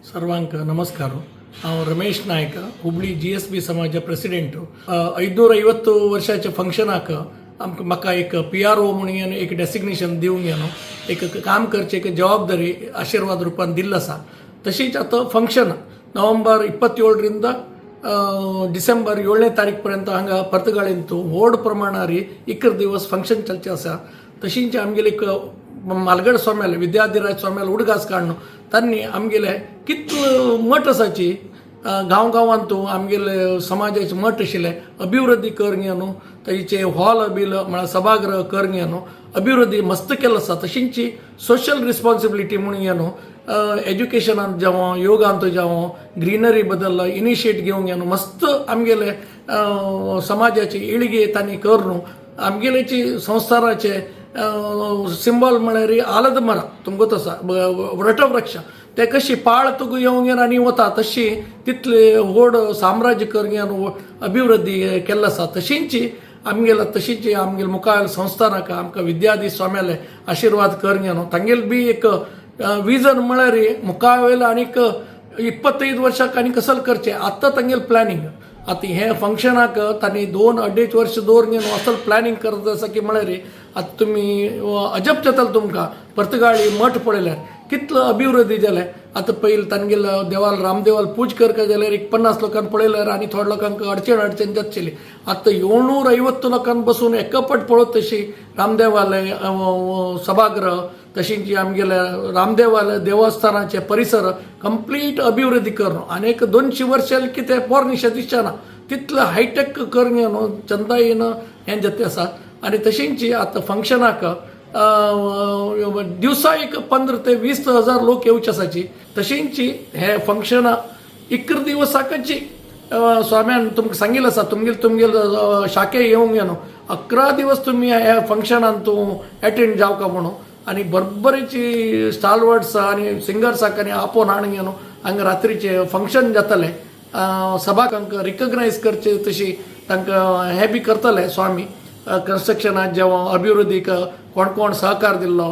सर्वांक नमस्कार. हांव रमेश नायक, हुबळी जीएसबी समाजा प्रेसिडेंट. 550 वर्षाच्या फंक्शनाक आमकां म्हाका एक पीआरओ म्हणून एक डेसिग्नेशन दिवंक न्हू, एक काम करचें एक जबाबदारी आशिर्वाद रुपान दिल्लो आसा. तशीच आतां फंक्शन नोव्हेंबर 27ರಿಂದ डिसेंबर 7ನೇ तारीख पर्यंत हांगा पर्तगाळींत व्हड प्रमाणार 11 दिवस फंक्शन चलचें आसा. तशींच आमगेले एक मालगड स्वाम्याले, विद्याधिराज स्वाम्याले उडगास काडून तांणी आमगेले कितलो मठ आसाची, गांव गांवांत आमगेले समाजाचे मठ आशिल्ले, अभिवृद्धी कर न्हू, तांचे हॉल बील म्हळ्यार सभागृह कर न्हू, अभिवृद्धी मस्त केल्लो आसा. तशींच सोशल रिस्पॉन्सिबिलिटी म्हणून न्हू, एज्युकेशनांत जावं, योगांत जावं, ग्रिनरी बद्दल इनिशिएट घेवंक न्हू, मस्त आमगेले समाजाची इळगे तांणी कर न्हू. आमगेलेची संस्थानाचे सिंबॉल म्हळ्यार आलद मर, तुमकां गोत आसा, वटवृक्ष. ते कशी पाळ तुका येवंक येना आनी वता, तशी तितले व्हड साम्राज्य कर अभिवृद्धी केल्लो आसा. तशींच आमगेले, तशीच आमगेले मुखार संस्थानाक आमकां विद्याधीश स्वाम्याले आशिर्वाद कर न्हू. तांगेले बी एक विजन म्हळ्यार मुखावेले आनीक 25 वर्साक आनी कसल करचें, आतां तांगेलें प्लॅनिंग. आतां हें फंक्शनाक तांणी 2-2.5 वर्स दवरून न्हू असल प्लॅनिंग करत आसा की म्हळ्यार आतां तुमी अजब जातलें. तुमकां पर्तगाळी मठ पळयल्यार कितलो अभिवृद्धी जालें. आतां पयलीं तांगेलो देवाल, रामदेवाल पूज करका जाल्यार एक 50 लोकांक पळयल्यार आनी थोड्या लोकांक अडचण अडचण जातली. आतां 750 लोकांक बसून एकपट पळोवत तशी रामदेवालय सभागृह, तशींच आमगेल्या रामदेवालय देवस्थानाचे परिसर कंप्लीट अभिवृद्धी करून आनी एक 200 वर्सां कितें पोरणेशें दिसचें ना, तितलें हायटेक करून न्हू चंदायेन हें जाता आसा. आनी तशींच आतां फंक्शनाक दिवसा एक 15 ते 20 हजार लोक येवचे आसाची. तशींच हे फंक्शनां 11 दिवसाकाची स्वाम्यान तुमकां सांगिल्लें आसा, तुमगेले तुमगेले शाखे येवंक न्हू, 11 दिवस तुमी ह्या फंक्शनान तूं एटेंड जावका म्हणून. आनी बरोबरीची स्टालवर्ड्स आनी सिंगर्साक आनी आपोवन हाडून न्हू हांगा रात्रीचे फंक्शन जातलें. सभाकांक रिकग्नायज करचे तशी तांकां हें बी करतले स्वामी. कन्स्ट्रक्शनाक जेवण अभिवृद्धीक कोण कोण सहकार दिल्लो,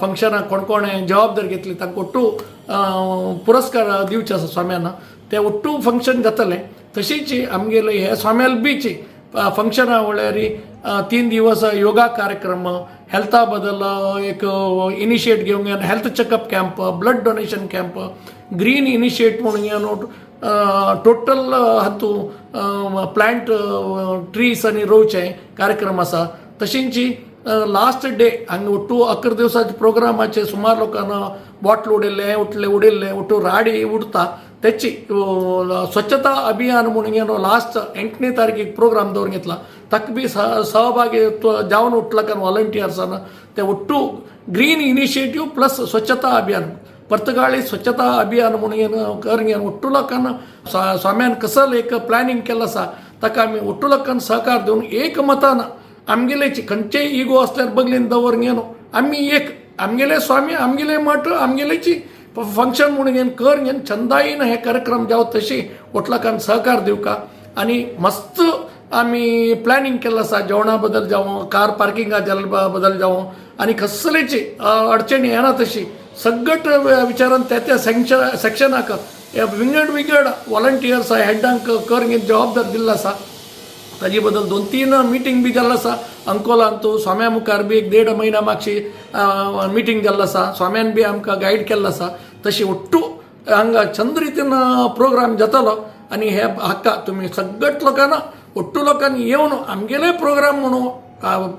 फंक्शनाक कोण कोण जबाबदारी घेतली, तांकां ಒಟ್ಟು पुरस्कार दिवचे आसा स्वाम्यान. ते ಒಟ್ಟು फंक्शन जातलें. तशीच आमगेले हे स्वाम्याल बीच फंक्शना म्हळ्यार 3 दिवस योगा कार्यक्रम, हेल्था बद्दल एक इनिशिएट घेवन health checkup camp, blood donation camp, green initiate म्हणून घेवन टोटल हातू प्लांट ट्रीज आनी रोवचे कार्यक्रम आसा. तशींच लास्ट डे हांगा ಒಟ್ಟು 11 दिवसाचे प्रोग्रामाचे सुमार लोकांना बॉटल उडयल्ले, उठले उडयल्ले, ಒಟ್ಟು राडी उडता, त्याची स्वच्छता अभियान म्हणून घेवन लास्ट 8ನೇ तारखेक प्रोग्राम दवरून घेतला. ताका बी सहभागी जावन उठला कारण व्हॉलंटियर्सान ते ಒಟ್ಟು ग्रीन इनिशिएटीव प्लस स्वच्छता अभियान, पर्तगाळी स्वच्छता अभियान म्हणून कर घेवन ಒಟ್ಟು लोकांना स्वाम्यान कसल एक प्लॅनिंग केल्लो आसा, ताका आमी ಒಟ್ಟು लोकांना सहकार दिवन एकमतान आमगेलेची खंयचेय इगो आसल्यार बगलेन दवर घेवन आमी एक आमगेले स्वामी, आमगेले मठ, आमगेलेची फंक्शन म्हणून घेवन कर घेवन चंदायेन हे कार्यक्रम जावं तशी ಒಟ್ಟು सहकार दिवका. आनी मस्त आमी प्लॅनिंग केल्लो आसा. जेवणा बद्दल जावं, कार पार्किंगा बद्दल जावं, आनी कसलेची अडचणी येना तशी सगट विचारान त्या त्या सेक्शनाक विंगड विंगड वॉलंटियर्स हेडांक कर घेवन जबाबदार दिल्लो आसा. ताजे बद्दल 2-3 मिटींग बी जाल्लो आसा. अंकोलांत स्वाम्या मुखार बी एक देड म्हयन्या मागशी मिटींग जाल्लो आसा. स्वाम्यान बी आमकां गायड केल्लो आसा. तशी ಒಟ್ಟು हांगा चंद रितीन प्रोग्राम जातलो. आनी हे हाका तुमी सगळ्यात लोकांना, ಒಟ್ಟು लोकांनी येवन आमगेले प्रोग्राम म्हणून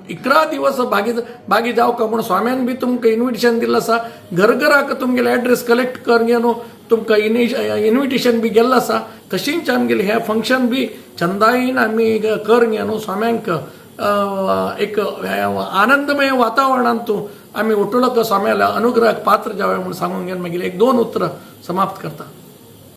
11 दिवस भागी भागी जावका म्हणून स्वाम्यान बी तुमकां इन्विटेशन दिल्लें आसा. घरघराक तुमगेले एड्रेस कलेक्ट कर न्हू, तुमकां इन्विटेशन बी गेल्लें आसा. तशींच आमगेलें हें फंक्शन बी चंदायेन आमी कर न्हू स्वाम्यांक एक आनंदमय वातावरणांत आमी ಒಟ್ಟು लोक स्वाम्याल्या अनुग्रहाक पात्र जावया म्हणून सांगून घेवन मागीर एक दोन उतरां समाप्त करता.